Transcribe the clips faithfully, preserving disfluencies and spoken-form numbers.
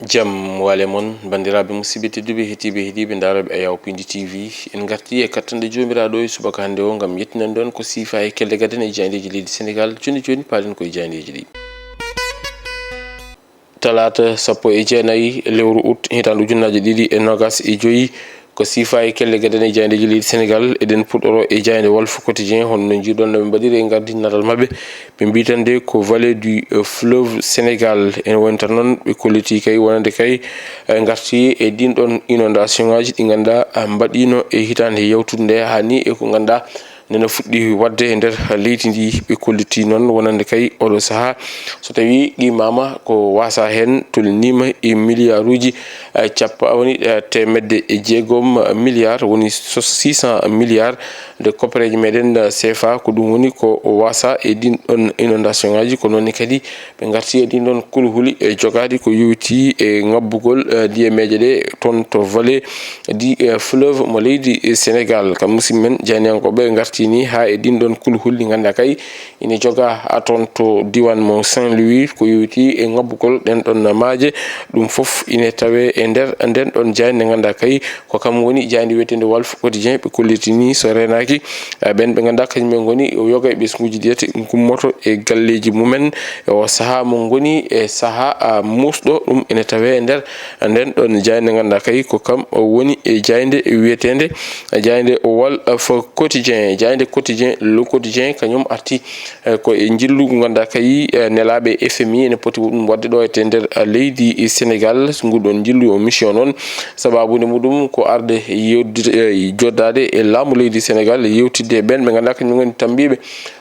Jam wale mon, banndiraaɓe musidɓe tedduɓe, heɗiiɓe, heɗiiɓe ndarooɓe Ayaw Pindi T V. En ngartii e kattanɗe Joomiraaɗo e subaka hannde o ngam yettinande on ko siifa e kelle gadane e jaayndeeji leydi Senegaal. Jooni jooni, paalen ko e jaayndeeji ɗi. Talaata sappo e jeenayi lewru ut, hitaande ujunnaaje ɗiɗi e noogas e joyi, ko siifa e kelle gadane e jaayndeeji leydi Senegaal. Eɗen puɗɗoro e jaaynde Walf Quotidien, hono no njiiɗon no ɓe mbaɗiri e ngardiinaral maɓɓe. Ɓe mbiyi tan nde ko Vallée du, euh, Fleuve Sénégal. Ene woni tan noon, ɓe kolliti kay wonande kay, eh, ngarti e ɗin ɗon inondation ngaji ɗi ngannduɗaa, ah, mbaɗiino e hitaande yawtude nde, haa ni e ko ngannduɗaa nena fuɗɗi waɗde e nder leydi ndi. Ɓe kolliti noon wonande kay oɗo sahaa, so tawi qimaama ko waasa heen tolniima e miliyaaruuji, eh, cappa-, woni, eh, teemedde e jeegom milliard, woni so six cent milliard de koppereeje meɗen, eh, C F A. Ko ɗum woni ko waasa e ɗin ɗon inondation ngaji. Ko noon ne kadi ɓe ngarti e ɗin ɗon kulhuli e jogaaɗi ko yowiti e ngabbugol, eh, ndiyameeje ɗe toon to Vallée du, eh, Fleuve mo leydi Senegaal. Kam musidɓe men jaayndiyankooɓe ngarti ni haa e ɗin ɗon kulhuli ɗi ngannduɗaa kay ina jogaa toon to diiwaan mo Saint-Louis, ko yowiti e ngabbugol ɗen ɗon maaje. Ɗum fof ina tawee e nder nden ɗon jaaynde nde ngannduɗaa kay ko kam woni jaaynde wiyeteende Walf Quotidien. Ɓe kolliti ni so reenaaki, eh, ɓen ɓe ngannduɗaa kañum en ngoni yoga e ɓesnguuji ɗi tati ngummoto e galleeji mumen e o sahaa mo ngoni e sahaa, ah, muusɗo. Ɗum ene tawee e nder nden ɗon jaaynde nde ngannduɗaa kay ko kam woni e jaaynde wiyeteende jaaynde Walf Quotidien. Jaaynde Quotidien, Le Quotidien, kañum arti, eh, ko e njillu ngu ngannduɗaa kay, eh, nelaaɓe F M I ene poti ɗum waɗde ɗo e nder, eh, leydi Senegaal. So ngu ɗon njillu o mission noon, sabaabu nde muɗum ko arde yewtide, eh, joddaade e laamu leydi Senegaal, yewtidde e ɓen ɓe ngannduɗaa kañum ngoni tambiiɓe,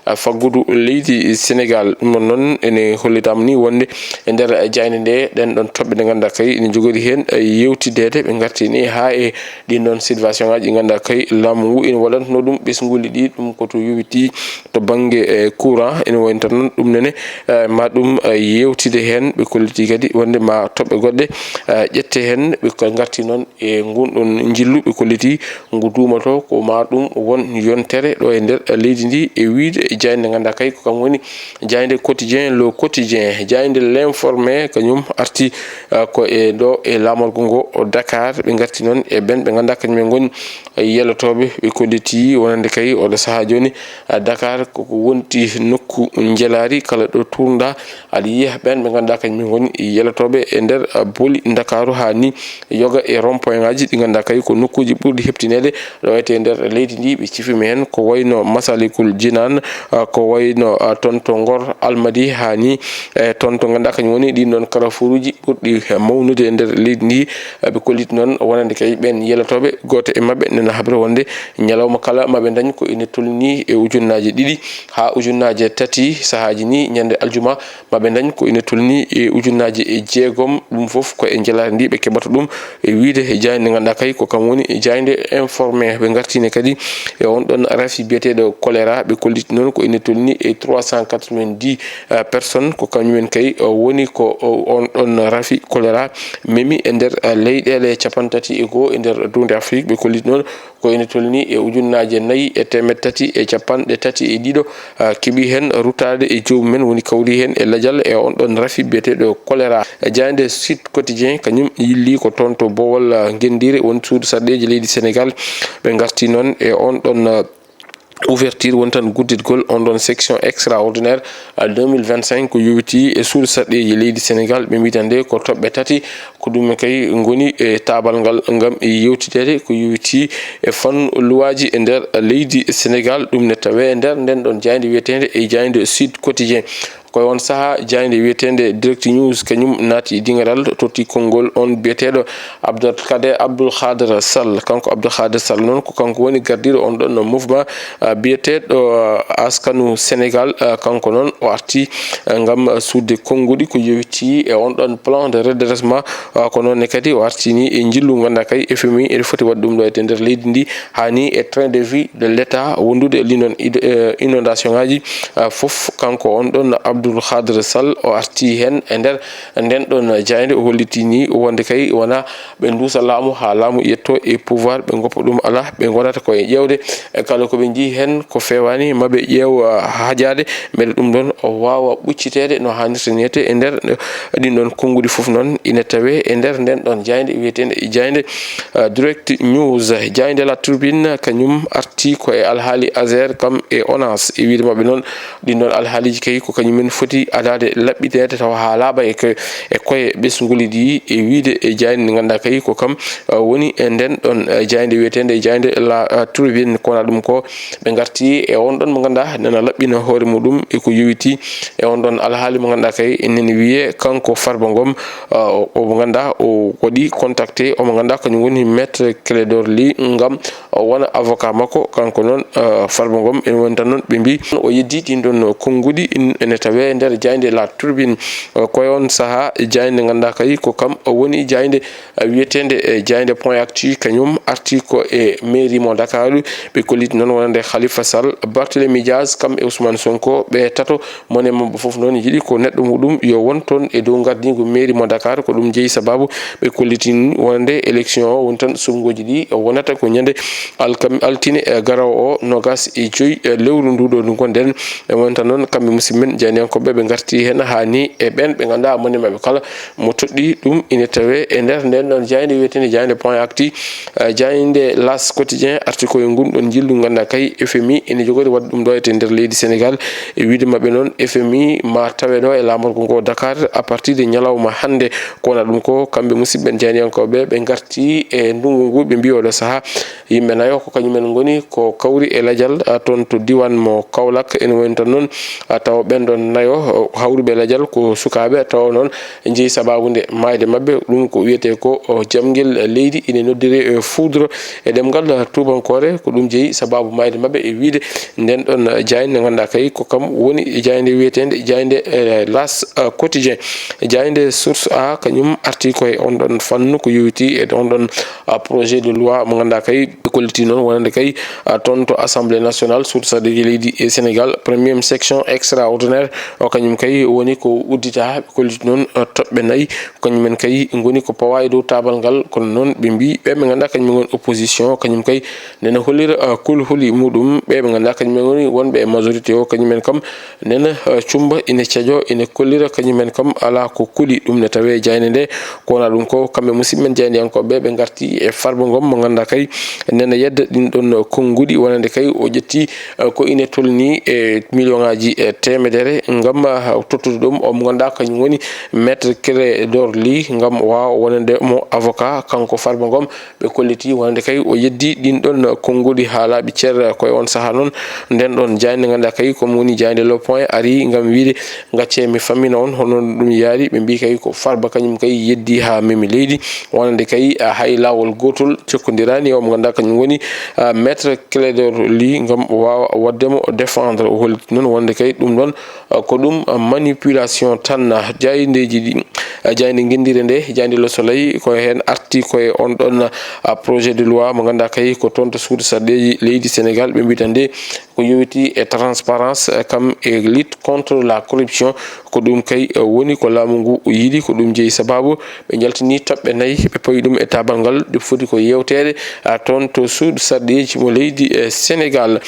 eh, faggudu leydi Senegaal. Ɗum ɗon noon ene hollitaama ni wonde e nder jaaynde nde ɗen ɗon toɓɓe ɗe ngannduɗaa kay ene njogori heen, eh, yewtideede. Ɓe ngarti ni haa e ɗin ɗon situation ngaji ɗi ngannduɗaa kay laamu ngu ene waɗantuno ɗum ɓesnguuli ɗi, ɗum ko to yowiti to bannge, eh, courant, ene wayi tan ɗum nene, eh, ma ɗum, eh, yewtide heen. Ɓe kolliti kadi wonde ma toɓɓe goɗɗe, eh, ƴette heen. Ɓe ko ngarti noon e ngun ɗon njillu, ɓe kolliti ngu duumoto ko ma ɗum won yontere ɗo e nder leydi ndi, e wiyde e jaaynde nde ngannduɗaa kay ko kam woni jaaynde Quotidien, Le Quotidien. Jaaynde L'Informé kañum arti, eh, ko e ɗo e laamorgo ngo o Dakar. Ɓe ngarti noon e ɓen ɓe ngannduɗaa kañum en ngoni yelotooɓe. Ɓe kolliti wonande kay oɗo sahaa jooni, ah, Dakar koko wonti nokku njelaari, kala ɗo tuurndaa aɗa yiya ɓen ɓe ngannduɗaa kañum en ngoni yelotooɓe e nder, ah, boli Ndakaaru, haa ni yoga e rond-point ngaji ɗi ngannduɗaa kay ko nokkuuji ɓurɗi heɓtineede ɗo e nder leydi ndi. Ɓe cifiima heen ko wayno Masalikul Jinaan, ah, ko wayno, ah, toon to Ngor, Almadi, haa ni, eh, toon to ngannduɗaa kañum woni ɗin ɗon carrefour uji ɓurɗi mawnude e nder leydi ndi. Ɓe kolliti noon wonande kay ɓen yelotooɓe, gooto e maɓɓe nana habra wonde ñalawma kala maɓe ndañ ko ina tolni e ujunnaaje ɗiɗi haa ujunnaaje tati. Sahaaji ni ñande aljuma maɓe ndañ ko ina tolni e ujunnaaje e jeegom. Ɗum fof ko e njelaari ndi ɓe keɓata ɗum, e wiyde e jaaynde nde ngannduɗaa kay ko kam woni jaaynde Informé. Ɓe ngartine kadi e on ɗon rafi biyeteeɗo choléra. Ɓe kolliti noon ko ina tolni e trois cent quatre-vingt-dix, eh, personnes, ko kañum en kay, eh, woni ko, eh, on ɗon rafi choléra memi e nder, eh, leyɗeele cappanɗe tati e goo e nder duunde Afrik. Ɓe kolliti noon ko ina tolni e ujunnaaje nayi e teemedde tati e cappanɗe tati e ɗiɗo, ah, keɓi heen ruttaade e joomum en, woni kawri heen e lajal e on ɗon rafi biyeteeɗo choléra. E jaaynde Sud Quotidien, kañum yilli ko toon to Bowol, ah, Ngenndiire, woni suudu sarɗeeji leydi Senegaal. Ɓe ngarti noon e on ɗon, ah, ouverture, woni tan gudditgol on ɗon section extraordinaire, ah, deux mille vingt-cinq, ko yowiti e suudu sarɗeeji leydi Senegaal. Ɓe mbiyi tan nde ko toɓɓe tati, ko ɗum en kay ngoni e taabal ngal ngam yewtideede ko yowiti e fannu luwaaji e nder leydi Senegaal. Ɗum ne tawee e nder nden ɗon jaaynde wiyeteende e jaaynde Sud Quotidien. Ko e on sahaa jaaynde wiyeteende Direct News kañum naati dingiral, totti konngol on biyeteeɗo Abdoul Kader, Abdoul Khader Sall. Kanko Abdoul Khader Sall noon ko kanko woni gardiiɗo on ɗon mouvement, ah, biyeteeɗo, ah, Askanu Senegaal. Ah, kanko noon o arti, ah, ngam suuɗde konnguɗi ko yowiti e on ɗon plan de redressement. Ah, ko noon ne kadi o artini e njillu ngannduɗaa kay F M I ene foti waɗde ɗum ɗo e nder leydi ndi, haa ni e train de vie de l'État wondude e ɗin ɗon id-, eh, inondation ngaji, ah, fof. Kanko on ɗon Abdoul Khadre Sall, o arti heen e nder nden ɗon jaaynde, o hollitii ni wonde kay wonaa ɓe nduusa laamu haa laamu yetto e pouvoir, ɓe ngoppa ɗum alaa, ɓe ngonata ko e ƴeewde e kala ko ɓe njii heen ko feewaani, ma ɓe ƴeew, ah, hajaade, mbele ɗum ɗon o waawa ɓucciteede no haanirta ni. E nder ɗin ɗon konnguɗi fof noon ina tawee e nder nden ɗon jaaynde wiyeteende jaaynde, ah, Direct News. Jaaynde La Tribune kañum arti ko e alhaali Azer kam e ONAS. E wiyde maɓɓe noon, ɗin ɗon alhaaliiji kay ko kañum en foti adaade laɓɓineede tawa haa laaɓa e ko, e koye ɓesnguuli ɗi. E wiyde e jaaynde nde ngannduɗaa kay ko kam, ah, woni e nden ɗon, ah, jaaynde wiyeteende jaaynde La, ah, Tribune. Ko wonaa ɗum ko ɓe ngarti e on ɗon mo ngannduɗaa nana laɓɓina hoore muɗum e ko yowitii e on ɗon alhaali mo ngannduɗaa kay nene wiyee kanko Farba Ngom, ah, o, o mo ngannduɗaa o waɗi contacté o mo ngannduɗaa kañum woni Maître Clédor Ly ngam o wona avocat makko. Kanko noon, ah, Farba Ngom, ene woni tan noon ɓe mbii o yeddi ɗin ɗon konnguɗi in-, ene tawee e nder jaaynde La Tribune. Ah, koye on sahaa jaaynde ngannduɗaa kay ko kam woni jaaynde, ah, wiyeteende e jaaynde Point Actu, kañum arti ko e mairie mo Ndakaaru. Ɓe kolliti noon wonande Khalifa Sall, Barthélémy Diaz, kam e Ousmane Sonko, ɓe tato mone maɓɓe fof noon yiɗi ko neɗɗo muɗum yo won toon e dow ngardiingu mairie mo Dakar. Ko ɗum jeyi sababu ɓe kolliti wonande élection o woni tan suɓngooji ɗi wonata ko ñande alkam-, altine, eh, garowo o, nogas e joyi, eh, lewru ndu ɗo ndu ngonɗen. E wonta noon kamɓe musidɓe men jaayndiyankooɓe ɓe ngarti heen haa ni e ɓeen ɓe ngannduɗaa mone maɓɓe kala mo toɗɗi ɗum ine tawee e nder nden ɗon jaaynde wiyeteende jaaynde Point Actu. Eh, jaaynde L'As Quotidien arti ko e ngun ɗon njillu ngannduɗaa kay F M I ene jogori waɗde ɗum ɗo e nder leydi Sénégal. E wiyde maɓɓe noon F M I ma tawe ɗo e laamorgo ngo Dakar à partir de ñalawma hannde. Ko wonaa ɗum ko kamɓe musidɓe men jaayndiyankooɓe ɓe ngarti e ndunngu ngu ɓe mbii oɗo sahaa yimɓe nayo ko kañumen ngoni ko kawri e lajal, ah, toon to diiwaan mo Kaolack. Ene woni tan noon, ah, tawa ɓeen ɗon nayo, oh, hawruɓe lajal ko sukaaɓe tawa noon njeyi sababu nde maayde maɓɓe. Ɗum ko wiyetee ko, oh, jamngel leydi ine noddiri, eh, foudre e ɗemngal, ah, tuubankoore. Ko ɗum jeyi sababu maayde maɓɓe e wiyde nden ɗon, ah, jaaynde nde ngannduɗaa kay ko kam woni jaaynde wiyeteende jaaynde, eh, L'As, ah, Quotidien. Jaaynde Source A kañum arti ko e on ɗon fannu ko yowitii e on ɗon, ah, projet de loi mo ngannduɗaa kay ɓe kolliti noon wonande kay, ah, toon to Assemblée nationale, suudu sarɗeeji leydi e Sénégal, première session extraordinaire o kañum kay woni ko uddita. Ɓe kolliti noon, ah, toɓɓe nayi kañumen kay ngoni ko pawa e dow taabal ngal. Kono noon ɓe mbii ɓe ɓe ngannduɗaa kañum ngoni opposition kañum kay nena hollira, ah, kulhuli muɗum. Ɓe ɓe ngannduɗaa kañumen ngoni wonɓe e majorité o kañumen kam nena, ah, cumba ine cajo ine kollira kañumen kam alaa ko kuli. Ɗum ne tawee jaaynde nde ko wonaa ɗum ko kamɓe musidɓe men jaayndiyankooɓe ɓe ngarti e Farba Ngom mo ngannduɗaa kay nena yedda ɗin ɗon konnguɗi wonande kay o ƴetti, ah, ko ine tolni e million ŋaaji e teemedere ngam, ah, tottude ɗum o mo ngannduɗaa kañum woni Maître Clédor Ly ngam waawa wonande mo avocat kanko Farba Ngom. Ɓe kolliti wonande kay o yeddi ɗin ɗon konnguɗi haa laaɓi cer. Ko e on sahaa noon nden ɗon jaaynde ngannduɗaa kay ko woni jaaynde Le Point ari ngam wiyde gaccee mi fammina on hono ɗum yaari. Ɓe mbii kay ko Farba kañum kay yeddi haa memi leydi wonande kay, ah, hay laawol gootol jokkondiraani e o mo ngannduɗaa kañum woni, ah, Maître Clédor Ly ngam o waawa waɗde mo défendre. O holliti noon wonande kay ɗum ɗon, ah, ko ɗum, ah, manipulation tan. Jaaydeeji ɗi, ah, jaaynde ngenndire nde, jaaynde Le Soleil ko heen arti ko e on ɗon, ah, projet de loi mo ngannduɗaa kay ko toon to suudu sarɗeeji leydi Sénégal ɓe mbiɗa nde ko yowiti e transparence, eh, kam e lutte contre la corruption. Ko ɗum kay, eh, woni ko laamu ngu yiɗi, ko ɗum jeyi sababu ɓe njaltini toɓɓe nayi, ɓe pawi ɗum e taabal ngal, ɗum foti ko yewteede, ah, toon to suudu sarɗeeji mo leydi, eh, Sénégal.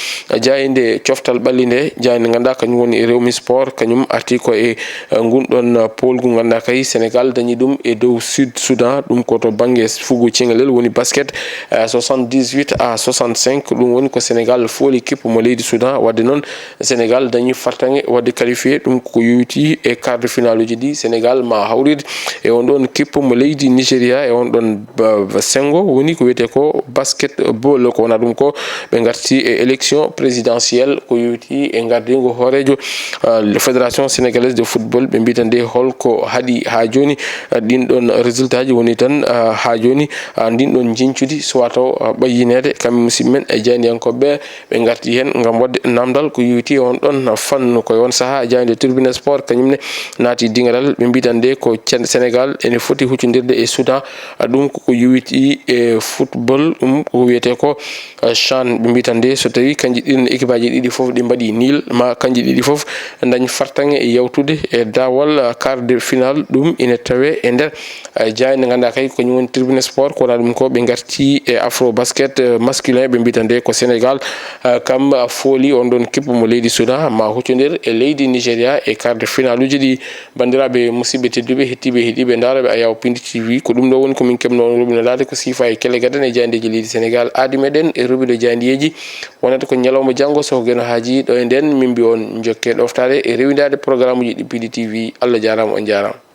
Jaaynde coftal ɓalli nde, jaaynde ngannduɗaa kañum woni Rewmi Sport, kañum arti ko e, eh, ngun ɗon, eh, pool ngu ngannduɗaa kay Sénégal dañi ɗum e dow Sud Soudan, ɗum ko to bannge fugo ceŋalel woni basket, eh, soixante-dix-huit à soixante-cinq, ɗum woni ko Sénégal fooli kippu mo leydi Soudan, wadde noon Sénégal dañi fartaŋŋe waɗde qualifié, ɗum ko yowiti e quart de finale uji ɗi. Sénégal ma hawrid e on ɗon kippu mo leydi Nigéria e on ɗon ba-, ba-, senngo woni ko wiyetee ko basketball. Ko wonaa ɗum ko ɓe ngarti e élection présidentielle ko yowiti e ngardingo hooreejo, ah, Fédération Sénégalaise de Football. Ɓe mbiita nde holko haɗi haa jooni, ah, ɗin ɗon résultat ji woni tan, ah, haa jooni, ah, ndin ɗon njincudi suwa taw, ah, ɓayyineede kamɓe musidɓe men e jaayndiyankooɓe ɓe ngarti heen. Ngam waɗde namdal ko yowiti e on ɗon fannu, ko e on sahaa jaaynde Tribune Sport kañum ne naati diŋgaral. Ɓe mbiyi tan nde ko Cen- Senegal ene foti huccondirde e Soudan. Ɗum koko yowiti e football, ɗum ko wiyetee ko eh, chan. Ɓe mbiyi tan nde so tawi kanji ɗin équipe aji ɗiɗi fof ɗi mbaɗi nil, ma kanji ɗiɗi fof dañ fartaŋŋe e yawtude e daawal eh, quart de finale. Ɗum ina tawe e nder eh, jaaynde nde ngannduɗaa kay ko kañum woni Tribune Sport. Ko wonaa ɗum ko ɓe ngarti e Afro Basket eh, masculin. Ɓe mbiyi tan nde ko Senegal eh, kam eh, fooli on ɗon kippu mo leydi Soudan ma huccondir e leydi Nigeria e quart de finale uji ɗi. Banndiraaɓe, musidɓe tedduɓe, hettiiɓe, heɗiiɓe, ndaarooɓe Ayaw Pindi T V, ko ɗum ɗo woni ko min keɓnoo on rubinandaade ko siifa e kele gadan e jaayndeeji leydi Senegal. Aadi meɗen e rubindo jaayndeeji wonata ko ñalawma janngo, so ko Geno Haaji ɗo e nden, min mbi on njokke ɗoftaade e rewindaade programuji ɗi Pindi T V. Allah jaaraama, on jaaraama.